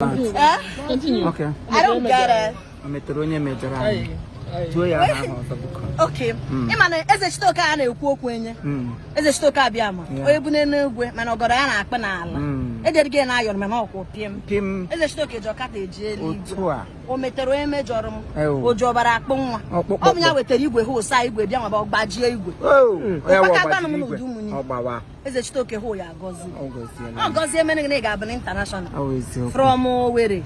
Eh? Continue. Okay. I don't get it. O metere onye mejọrọ anyị. Tuo ya aha ahụ ọzọ biko. Okay. Ị ma na Eze Chitoke a na-ekwu okwu enye. Eze Chitoke abịa ma onye bu n'elu egwe mana ọgọdọ ya na-akpụ n'ala. Ejerigo na ayọrọ mana ọkwụ pịm. Pim. Eze Chitoke ji ọkata eji elu igwe. Otu a. O metere onye mejọrọ m. Ewo. O ji ọbara akpụ nwa. Ọkpụkpụ. Ọ bụ ya wetara igwe ha ụsa igwe bịa nwaba gbajie igwe. Oh, ya wụ Ụkpaka gbanụ m ọgbajiri n'ụdị igwe. ụmụnne. Ọ gbawa. Eze Chitoke hụ ya agọzi. Ọ gọziela. Ọ gọzie mere na ị ga-abụ na international. Ọ wụ eziokwu. From Owerri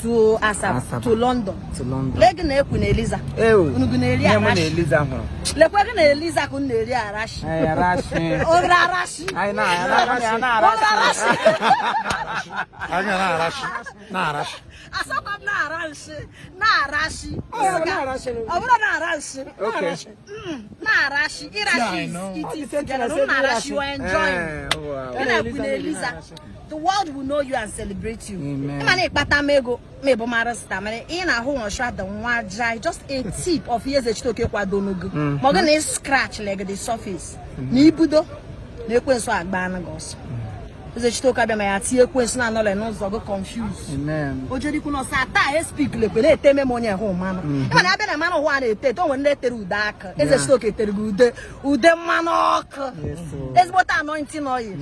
to Asaba Asaba. to London. To London. Lee gị na ekwu na Eliza. Ew. Unu gị na-eri Ihe mụ na arashi. Eliza hụrụ. Lekwe gị na Eliza ka unu na-eri arashi. Ee, arashi. Ogre arashi. Anyị na-arashi. Ogre arashi. Anyị na-arashi na-arashi. Asọkwa m na-ara nshi. Na-arashi. Ọ bụrụ na-ara nshi. Okay. Na-arashi. Ịrashi Yeah, I know. is it is together. Unu na-arashi, you are enjoying. Eh, wow. Gị na Queen Eliza, the world will know you and celebrate you. Amen. Ị ma na ịkpata m ego ma ị bụ mara star mana ị na-ahụ nwọsha the nwa jai just a tip of ihe Eze Chitoke kwado n'ogo ma ọ gị na ị scratch like the surface na ibudo na ekwensu agba anụ gị ọsọ. Eze Chitoke abịa ma ya tie ekwensu na anọle n'ụzọ gị confuse. Amen. O jerikwu n'ọsọ ata espik lekwe na-ete eme m onye hụ mmanụ. Ị ma na abịa na mmanụ ụwa na-ete eto, o nwere ndị tere ude aka. Eze Chitoke tere gị ude ude mmanụ ọkụ. Yes, oh. Ezigbote anointing oil.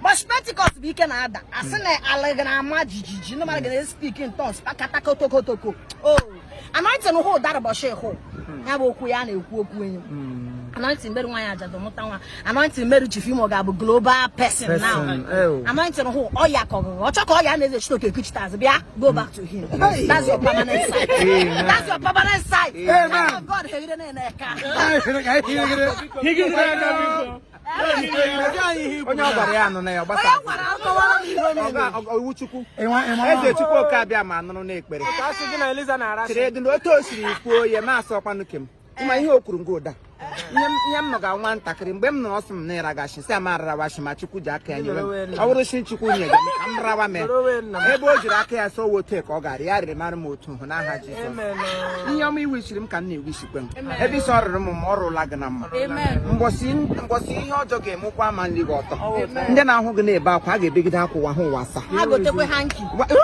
But Pentecost bụ ike na-ada asị na ala gị na-ama jijiji ndị mmadụ ga na-speak in tongues pakataka-tokotoko. Oh, anointing hụ ụdara ụbọchị hụ ya bụ okwu ya na-ekwu okwu enyi. Anointing mere nwaanyị ajadu mụta nwa. Anointing mere Chief Imo ga-abụ global person now. Person, ew. Anointing hụ ọya ka ọgụgụ ọ chọ ka ọya na Eze Chitoke ekuchite azụ bịa go back to him. That's your permanent site. Amen. That's your permanent site. Amen. Child of God, hegide na-ene ka. Onye ọ gwara ya anụ na ya ọ Onye gbasa. gwara akọwara m ihe o mere. Iwu Chukwu. Eze Chukwuoke abịa ma nụrụ n'ekpere. Chere dị n'otu o siri kwuo ya ma asọ ọkwanụ kem. Ịma ihe o kwuru ngụ ụda. Ihe m nọ ga nwatakịrị mgbe m nụrụ ọsọ m na ịragashi sị ama ararawashi ma Chukwu ji aka ya nyere m. Ọ bụrụ shi Chukwu nye gị ka m rawa mee. Ebe o jiri aka ya sọ wote ka ọ gara ya rịrị mara m otu hụ n'aha Jizọs. Ihe ọma iwishiri m ka m na-ewishikwe m. Ebe isi ọ rụrụ m ma ọ rụla gị na mma. Mgbọsị mgbọsị ihe ọjọọ ga-emekwa ma nri gị ọtọ. Ndị na-ahụ gị na-ebe akwa a ga-ebegide akwa ụwa ha ụwa asaa. Ha gotekwe hanky. Onye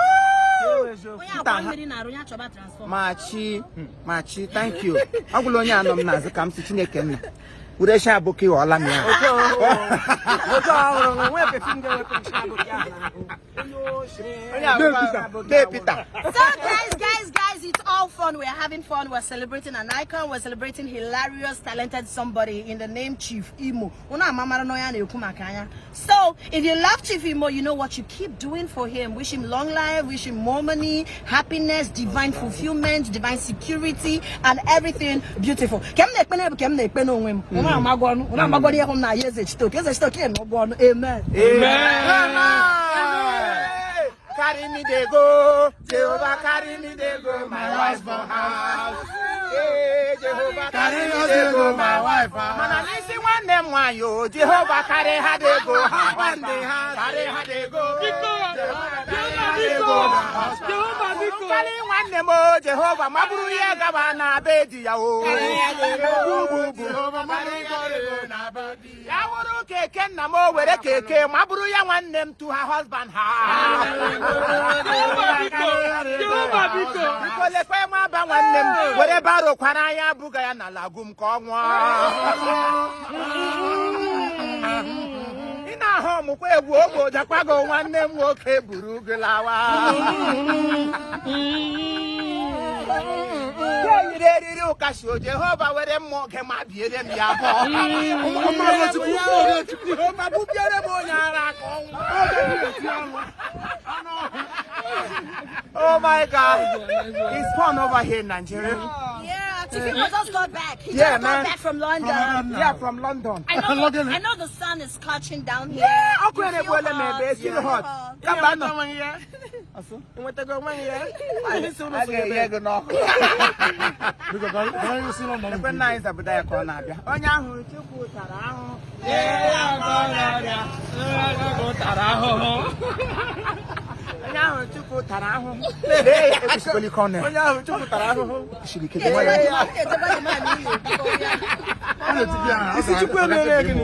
Nta akwa ha- mmiri na-arụ ya chọba transformer. Machi machi, thank you. Ọ gwụla onye anọ m n'azụ ka m si Chineke nna were shi abụkị ghọọla m ya. Onye abụkwa Dee Peter. So guys, guys, guys, it's all fun. We're having fun. We're celebrating an icon. We're celebrating hilarious, talented somebody in the name Chief Imo. Unu amamara na onye a na-ekwu maka anya. So if you love Chief Imo, you know what you keep doing for him. Wish him long life, wish him more money, happiness, divine fulfillment, divine security, and everything beautiful. Ka m na-ekpe n'ebu ka m na-ekpe n'onwe m. Unu amagwo ọnụ, unu amagwo ihe m na ya Eze Chitoke. Eze Chitoke na ụgwọ ọnụ. Amen. Amen. Carry me dey go, Jehovah carry me dey go, my husband house. Hey, Jehovah carry me dey go, my wife house. Mana n'isi nwanne m nwaanyị o, Jehovah carry ha dey go, husband dey house. Carry ha dey go, Jehovah carry ha dey go, my husband. Carry nwanne m o, Jehovah ma bụrụ ihe gaba na be di ya o. Bu, bu, bu. Ya wụrụ keke nna m o were keke ma bụrụ ya nwanne m to her husband ha. Biko lekwe nwa aba nwanne m were baro kwara anya buga ya na lagum ka ọ nwụọ. Ị na-ahụ ọmụkwa egwu ogbe ụjakwago nwanne m nwoke buru gị lawa. Ya yiri eriri ụkashi o Jehova were mmụọ gị ma biere m ya bọ. Jehova bubiere m onye ara ka ọ nwụọ. Oh my God. It's fun over here in Nigeria. Yeah, Chief Imo just got back. He Yeah, just man. got back from London. Yeah, from London. I know the sun is scorching down here. Yeah, ọkụ You feel na-egbuole m hot, ebe, it's you still feel hot. hot. Kamba nọ. A ga-enye gị n'ọkụ. Ekwe nna anyị zabuda ya ka ọ na-abịa. Onye ahụ Chukwu tara ahụhụ. Onye ahụ Chukwu tara ahụhụ. Lee ya, ekwesịkwala ike ọnụ ya. Onye ahụ Chukwu tara ahụhụ. Kwesịrị ike Yeah, gị nwayọọ. echekwa the man n'ihi Isi Chukwu emere gịnị?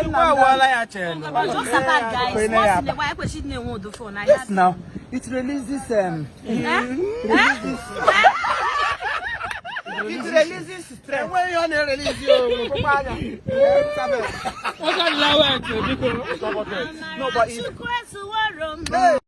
Chukwu awụọla ya chelu. Jokes apart, guys. Kwene Once ya in a while, ekwesịrị na-enwe ụdị phone. I Yes, had now. It releases it releases stress. Enweghị ihe ọ na-erelizi o. Kpụkpọ anya. Ọ ka nla wet, biko. No, but it Chukwu ezuworo m. Hey!